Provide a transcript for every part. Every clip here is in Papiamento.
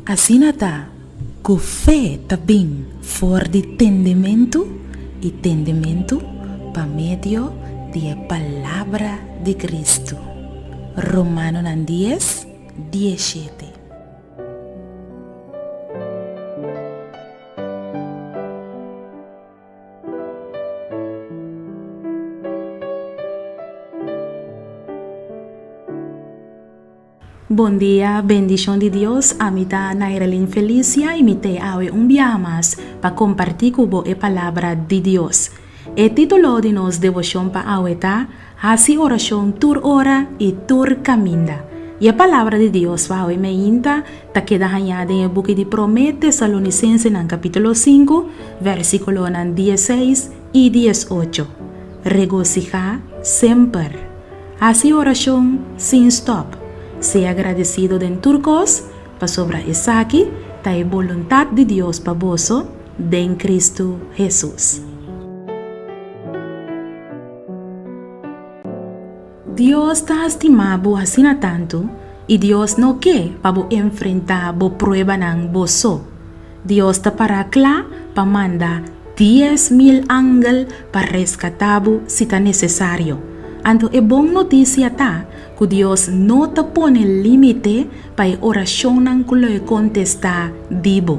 Asina ta ku fe ta bin for di tendementu i tendementu pa medio di e palabra di Kristu. Romanonan dies, diesshete. Bon dia, bendishon di Dios, ami ta Nairalyn Felicia i mi t'ei awe un biaha mas pa kompartí ku bo e palabra di Dios. E título di nos deboshon pa awe ta, Hasi orashon tur ora i tur kaminda. I e palabra di Dios pa awe meinta ta keda hañá den e buki di Promé Tesalonisensenan kapítulo sinku, vèrsikulonan dieseis i diesocho, Regosihá semper. Hasi orashon sin stòp. Sea gradesido den tur kos, pasobra esaki ta e boluntat di Dios pa boso den Kristu Hesus. Dios ta stima bo asina tantu i Dios no ke pa bo enfrentá bo pruebanan bo so. Dios ta pará kla pa manda 10,000 angel pa reskatá bo si ta nesesario. Anto e bon notisia ta ku Dios no ta pone límite pa e orashonnan ku lo e kontestá di bo.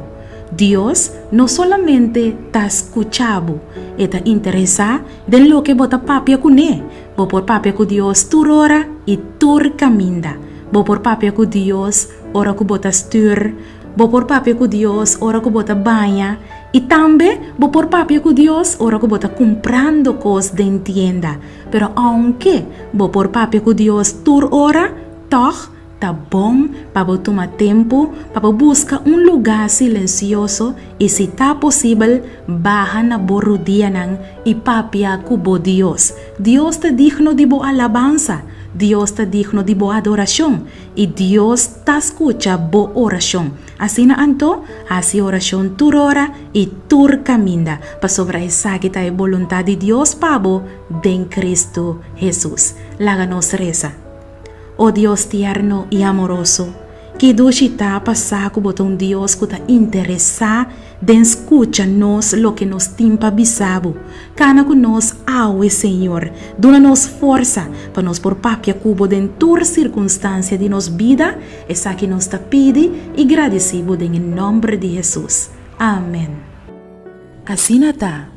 Dios no solamente ta skucha bo, e ta interesá den loke bo ta papia kuné. Bo por papia ku Dios tur ora i tur kaminda. Bo por papia ku Dios ora ku bo ta stür. Bo por papia ku Dios ora ku bo ta baña i tambe bo por papia ku Dios ora ku bo ta kumprando kos den tienda. Pero ounke bo por papia ku Dios tur ora, tòg ta bon pa bo tuma tempu pa bo buska un lugá silensioso i si ta posibel baha na bo rudianan i papia ku bo Dios. Dios ta digno di bo alabansa, Dios ta digno di bo adorashon. I Dios ta skucha bo orashon. Asina anto, hasi orashon tur ora i tur kaminda, pasobra esaki ta e boluntat di Dios pa bo den Kristu Hesus. Laga nos resa. O Dios tierno i amoroso, ki dushi ta pa sa ku bo ta un Dios ku ta interesá Den skucha nos loke nos tin pa bisa bo. Kana ku nos awe, Señor. Duna nos forsa pa nos por papia ku bo den tur sirkunstansia di nos bida. Esaki nos ta pidi i gradisí bo den e nòmber di Hesus. Amen. Asina ta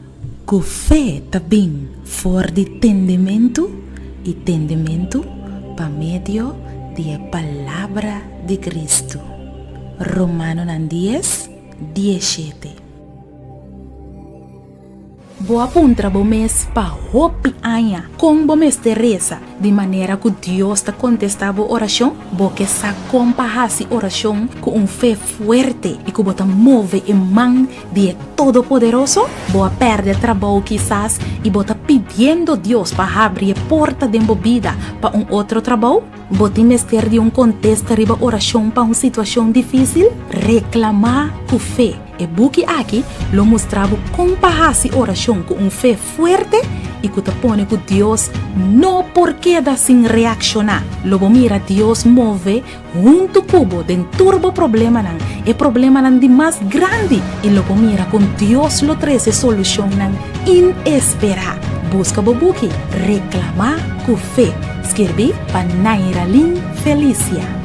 ku fe ta bin for di tendementu i tendementu pa medio di e palabra di Kristu. Romanonan dies. 17. Bo a puntra bo mes pa hopi aña kon bo mester resa di manera ku Dios ta kontestá bo orashon? Bo ke sa kon pa hasi orashon ku un fe fuerte i ku bo ta move e man di e Todopoderoso? Bo a pèrdè trabou kisas i bo ta pidiendo Dios pa habri e porta den bo bida pa un otro trabou? Bo tin mester di un kontesta riba orashon pa un situashon difísil? Reklamá ku fe! E buki aki lo mustra bo kon pa hasi orashon ku un fe fuerte i ku ta pone ku Dios no por keda sin reakshoná. Lo bo mira Dios move huntu ku bo den tur bo problemanan, e problemanan di mas grandi, i lo bo mira kon Dios lo trese solushonnan inesperá. Buska bo buki Reklamá ku Fe! Skirbi pa Nairalyn Felicia.